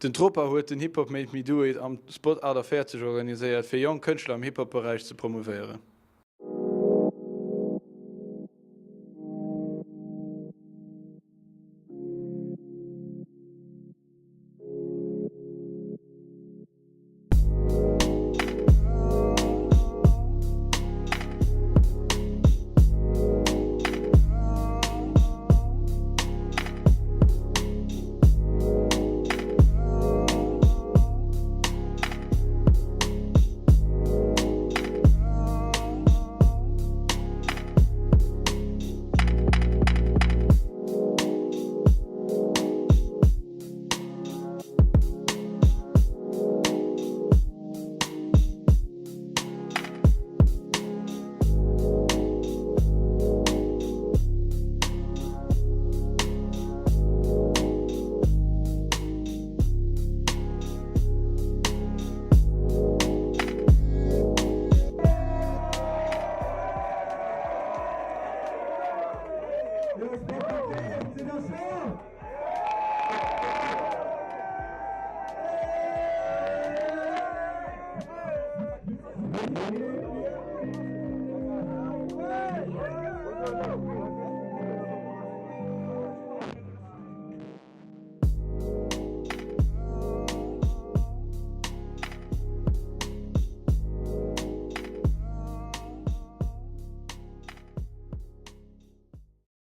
Den Tropa huet den Hip Hop Made Me Do It am Spot 48 organiséiert, fir jonk Kënschtler am Hip Hop Beräich ze promouvéieren.